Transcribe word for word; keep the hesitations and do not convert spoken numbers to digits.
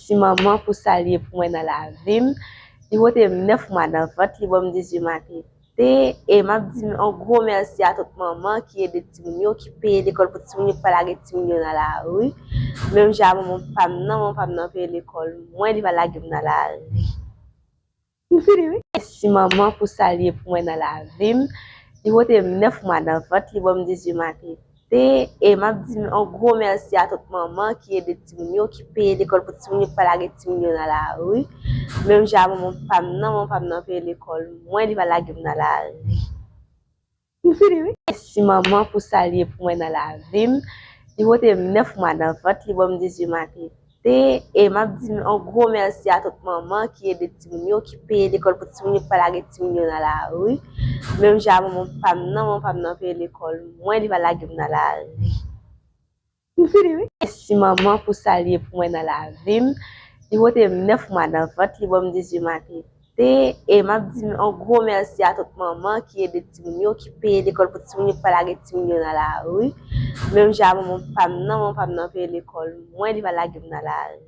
Mèsi manman pou sa l ye pou mwen nan lavi m. Li pote m nèf mwa nan vant, li ban m dizuit mwa tete. E m ap di yon gwo mèsi a tout manman ki ede timoun yo, ki peye lekòl pou timoun yo, ki pa lage timoun yo nan lari. Menm jan a manman pa m nan, manman pa m nan peye lekòl mwen, li pa lage m nan lari. M fini, wi. Mèsi manman pou sa l ye pou mwen nan lavi m. Li pote m nèf mwa nan vant, li ban m dizuit mwa tete. E m ap di yon gwo mèsi a tout manman ki ede timoun yo, ki peye lekòl pou timoun yo, ki pa lage timoun yo nan lari. Menm jan a manman pa m nan, manman pa m nan peye lekòl mwen, li pa lage m nan lari. M fini, wi. Mèsi manman pou sa l ye pou mwen nan lavi m. Li pote m nèf mwa nan vant, li ban m dizuit mwa tete. E m ap di yon gwo mèsi a tout manman ki ede timoun yo, ki peye lekòl pou timoun yo, ki pa lage timoun yo nan lari. Menm jan a manman pa m nan, manman pa m nan peye lekòl mwen, li pa lage m nan lari. M fini, wi. Mèsi manman pou sa l ye pou mwen nan lavi m. Li pote m nèf mwa nan vant, li ban m dizuit mwa tete. E m ap di yon gwo mèsi a tout manman ki ede timoun yo, ki peye lekòl pou timoun yo, ki pa lage timoun yo nan lari. Menm jan a manman pa m nan, manman pa m nan peye lekòl mwen, li pa lage m nan lari.